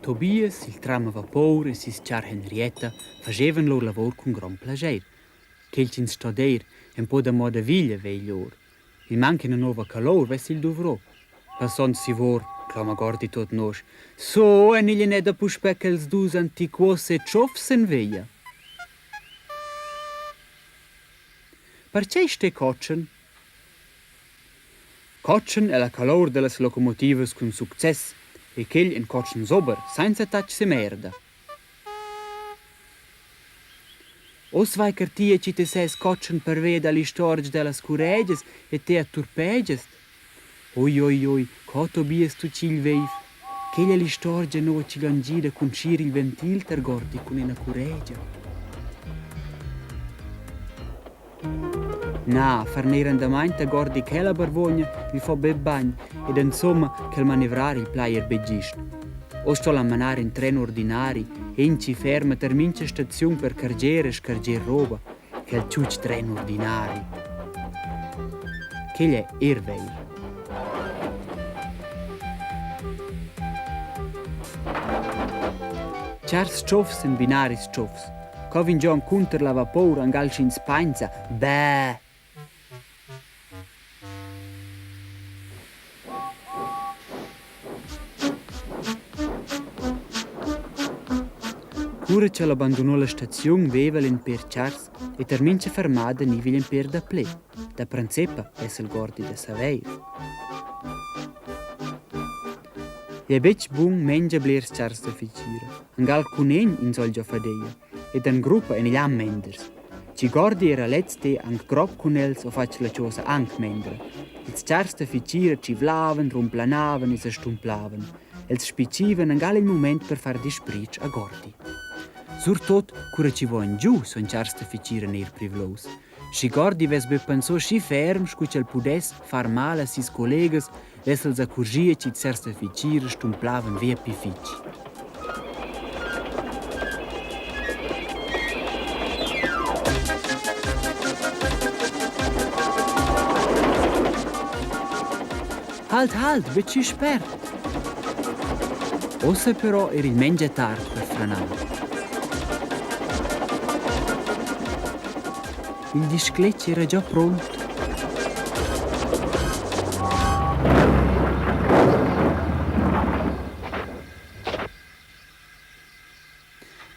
Tobias, il tram a vapor e sis char Henrietta fagevan lur lavur cun grond plascher. Quel ch'ins sto dir, empau da moda veglia vegl or. Il manca ina nova calur vess il duvrò. Passond sivor, cloma Gordi tot nosch, So en igl eneda puspè quels dus antiquos e tschofs en veglia. Pertgei ste cotschen? Cotschen è la calur dallas locomotivas cun success e quel en cotschen sober, senza tatgs e merda. Oz vai cartia chi te sez cotschen pervia dall'istorgia dallas curegias e te at turpegiast. Oi oi oi, co Tobias tut ch'igl veiv. Quella è l'istorgia nua ch'igl han gì da cuntschir il ventil tergordi cun ina curegia. Na, far neir andamaint a Gordi quella barvogna il fo be bagn ed insomma quel manevrar il plai er be gist. O sto la manar in tren ordinari, in chi ferma ter mincha staziun per carger e scarger roba, quel tschutsch tren ordinari. Quel è er veir. Chars tschofs en binaris tschofs. Co vegn giò encunter la vapur angal sch'ins painsa, bäh! Cura ch'el abandunò la staziun veva el in pêr chars e tar mincha fermada gniv'el ün pêr daplè. Da princepa es el gordi da savair. Gl'ei betg bun mengia blers chars da fitgira. Angal cun egn ins ha'l gia fadeia ed en gruppa en igl am menders. Tgi Gordi era lez di anc grob cun els ho fatg la chosa anc mendra. Ils chars da fitgira tschivlavan, rumplanavan e sestumplavan. Els spitgivan angal il mument per far disprietsch a Gordi. Surtot cura chi vo giu sun chars da fitgira neir privlous. Schi Gordi vess be pensò schi ferm scu ch'el pudess far mal a sis collegas, vess el s'accurgia chi tscherts da fitgira stumplavan via pli fitg. Halt, halt, betg schi spert! Ossa però era il mengia tard per franar. Il discletg era già pront.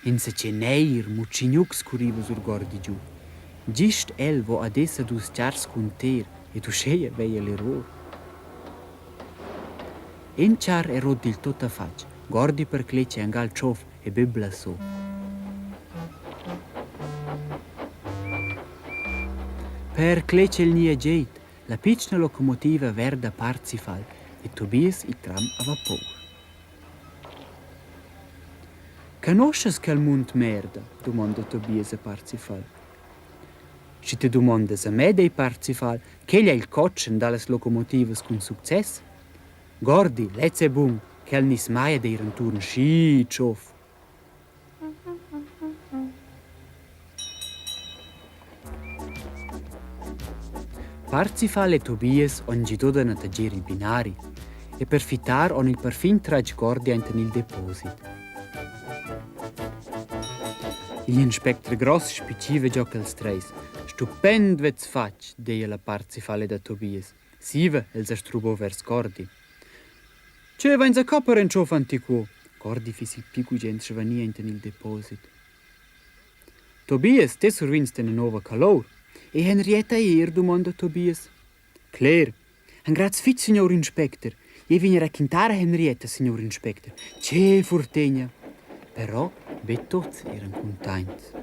Insatge neir mutschignucs curriva sur Gordi giu. Gist el vo adessa dus chars cunter ed uscheia veia l'error. In char è rot dil tuttafatg. Gordi per cletg è angal tschof e bibla so. Per cletg el nia geit, la pitschna locomotiva verda Parzifal e Tobias il tram a vapor. Canoschas quel mund merda? dumonda Tobias a Parzifal. Sche ti dumondas a me, dei Parzifal, quel è il cotschen dallas locomotivas cun success. Gordi, lez è bun, quel niss mai ad ir enturn schi tschof. Parzifal e Tobias han gidò da nettegiar il binari e per fittar han il perfin tratg Gordi enten il deposit. Igl inspecter gross spitgiva giò quels treis. Stupend vez fatg, deia la Parzifal da Tobias. Siva el sa strubò vers Gordi. Tgei vein zacò per in tschof antiquo? Gordi fiss il pli gugent sche enten il deposit. Tobias, te survegns ina nova calor. E Henrietta er, dumonda Tobias. Cler. Engraz fitg, signur inspecter. Jeu vegn a raquintar a Henrietta, signur inspecter. Tge furtegna! Però be tuts eran cuntaints.